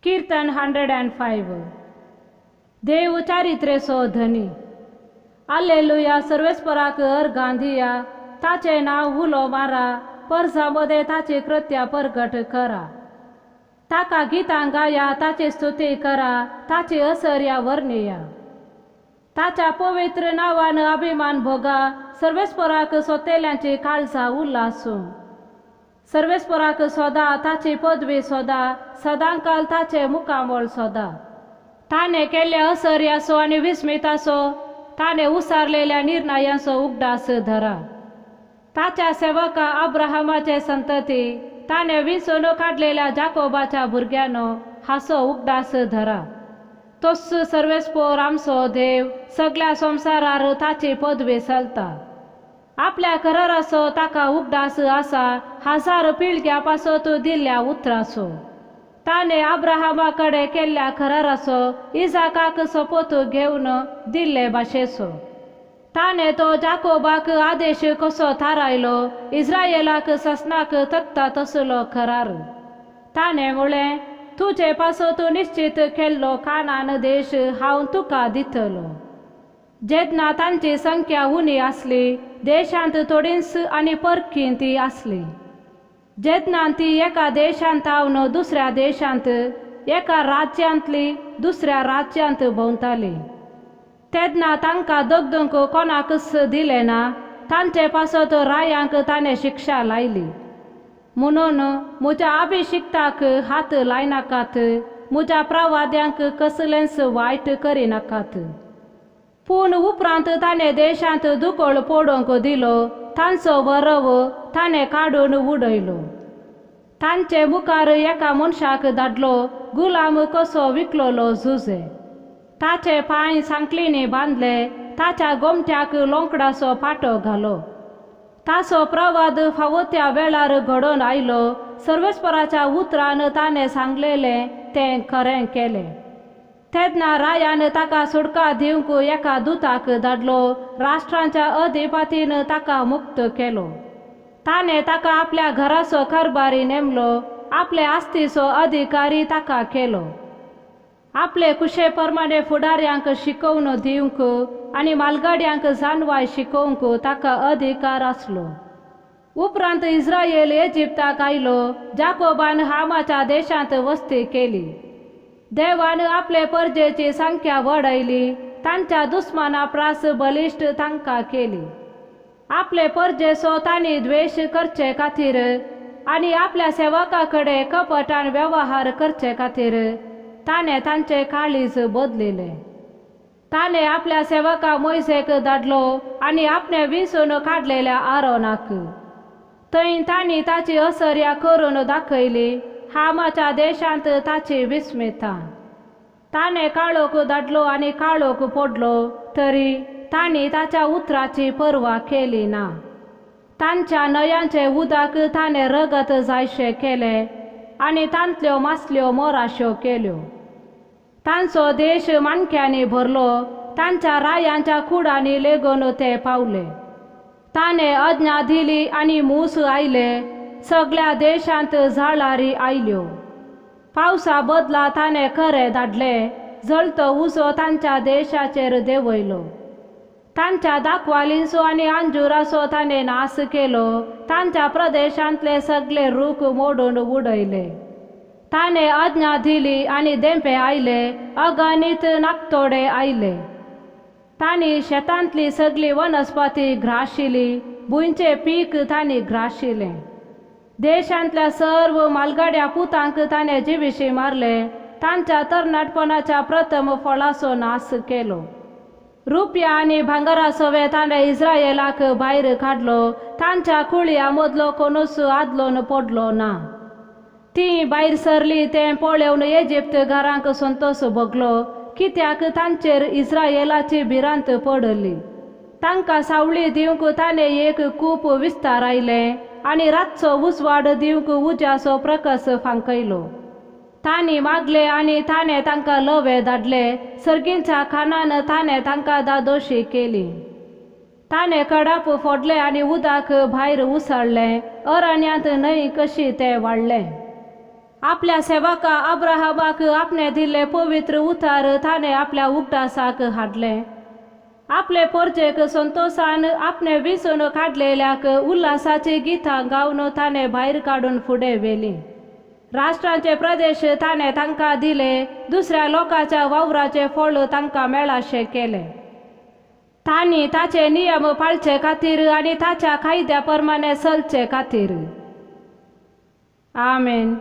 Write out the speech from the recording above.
कीर्तन 105. देव चारित्रेचो धनी. आल्लेलुया. सर्वेस्पराक अर्गां दिया, ताचें नांव उलो मारा, परजा मदें ताची कृत्या परगट करा. ताका गितां गाया, ताची स्तुती करा, ताची असर्या वर्णिया. ताच्या पवित्र नांवान अभिमान भोगा, सर्वेस्पराक सोतेल्यांची काळजां उल्हासूं. सर्वेस्पराक सोदा, ताची पदवी सोदा, सदांकाल ताचें मुखामळ सोदा. ताणें केल्ल्या असर्याचो आनी विस्मिताचो, ताणें उसारलेल्या निर्णयांचो उगडास धरा. ताच्या सेवका अब्राहमाचे संतती, ताणें विंचून काडलेल्या जाकोबाच्या भुरग्यांनो, हाचो उगडास धरा. तोच सर्वेस्पोर आमचो देव, सगळ्या संवसारार ताची पदवी चलता. आपल्या कराराचो ताका उगडास आसा, हजार पिळग्या पासत दिल्ल्या उतराचो. ताणें अब्राहमा कडेन केल्ल्या कराराचो, इजाकाक सोपोत घेवन दिल्ले भाशेचो. ताणें तो जाकोबाक आदेश कसो थारायलो, इस्रायलाक ससनाक तकता तसलो करार. ताणें म्हळें, तुजे पासत निश्चित केल्लो कानान देश हांव तुका दितलो. जेन्ना तांची संख्या उणी आसली, देशांत थोडींच आनी परकी ती आसली, जेन्ना ती एका देशांत थावन दुसऱ्या देशांत, एका राज्यांतली दुसऱ्या राज्यांत भोंवताली, तेन्ना तांकां दगदूंक कोणाकच दिलें ना. तांचे पासत रायांक ताणें शिक्षा लायली. म्हणून म्हज्या अभिशिक्ताक हात लायनाकात, म्हज्या प्रवाद्यांक कसलेंच वायट करिनाकात. पूण उपरांत ताणें देशांत दुकळ पडोवंक दिलो, तांचो वरव ताणें काडून उडयलो. तांचे मुखार एका मनशाक धाडलो, गुलाम कसो विकलोलो जुजे. ताचे पांय सांकळींनी बांदले, ताच्या गोमट्याक लोंकडाचो पाटो घालो. ताचो प्रवाद फावो त्या वेळार घडोवन आयलो, सर्वेस्पराच्या उतरान ताणें सांगलेलें तें खरें केलें. तेन्ना रायान ताका सुटका दिवंक एका दुताक धाडलो, राष्ट्रांच्या अधिपतीन ताका मुक्त केलो. ताणें ताका आपल्या घराचो कारभारी नेमलो, आपले आस्तीचो अधिकारी ताका केलो. आपले कुशे प्रमाणे फुडाऱ्यांक शिकोवन दिवंक आनी मालगाड्यांक जानवाय शिकोवंक ताका अधिकार आसलो. उपरांत इस्रायल इजिप्ताक आयलो, जाकोबान हामाच्या देशांत वस्ती केली. देवान आपले परजेची संख्या वाडयली, तांच्या दुस्माना प्रास बलिश्ट तांकां केली. आपले परजेचो तांणी द्वेश करचे खातीर आनी आपल्या सेवका कडेन कपटान वेव्हार करचे खातीर ताणें तांचे काळीज बदलिलें. ताणें आपल्या सेवका मोयसेक धाडलो आनी आपणें विंचून काडलेल्या आरोनाक. थंय तांणी ताची असर्या करून दाखयली, हामाच्या देशांत ताची विस्मिता. ताणें काळोख धाडलो आनी काळोख पडलो, तरी तांणी ताच्या उतराची पर्वा केली ना. तांच्या न्हंयांचें उदक ताणें रगत जायशें केलें आनी तांतल्यो मासल्यो मोराश्यो केल्यो. तांचो देश माणक्यांनी भरलो, तांच्या रायांच्या कुडांनी लेगून ते पावले. ताणें आज्ञा दिली आनी मूस आयले, सगळ्या देशांत जळारी आयल्यो. पावसा बदला ताणें खरें धाडलें, जळतो उजो तांच्या देशाचेर देंवयलो. तांच्या दाखवालींचो आनी अंजुराचो ताणें नाश केलो, तांच्या प्रदेशांतले सगळे रूख मोडून उडयले. ताणें आज्ञा दिली आनी धेंपे आयले, अगणीत नाकतोडे आयले. तांणी शेतांतली सगळी वनस्पती ग्राशिली, भुंयचें पीक तांणी ग्राशिलें. देशांतल्या सर्व मालगाड्या पुतांक ताणें जिविशी मारले, तांच्या तरणाटपणाच्या प्रथम फळाचो नाश केलो. रुपया आनी भांगरा सवे ताणें इस्रायलाक भायर काडलो, तांच्या कुळयां मदलो कोणूच आदलोन पडलो ना. ती भायर सरली तें पळोवन इजिप्त घरांक संतोश भोगलो, कित्याक तांचेर इस्रायलाची भिरांत पडली. तांकां सावळी दिवंक ताणें एक कूप विस्तारायलें आनी रातचो उजवाड दिवंक उज्याचो प्रकाश फांकयलो. तांणी मागले आनी ताणें तांकां लवे धाडले, सर्गींच्या खाणान ताणें तांकां धादोशी केली. ताणें कडाप फोडलें आनी उदक भायर उसळ्ळें, अरण्यांत न्हंय कशी तें वाडलें. आपल्या सेवका अब्राहमाक आपणे दिल्ले पवित्र उतार ताणें आपल्या उगडासाक हाडले. आपले पोरजेक संतोशान आपणे विसून काडलेल्याक उल्हासाची गितां गावन ताणें भायर काडून फुडें व्हेली. राष्ट्रांचे प्रदेश ताणें तांकां दिले, दुसऱ्या लोकांच्या वावराचें फळ तांकां मेळाशें केलें. तांणी ताचे नियम पाळचे खातीर आनी ताच्या कायद्या प्रमाणे चलचे खातीर. आमेन.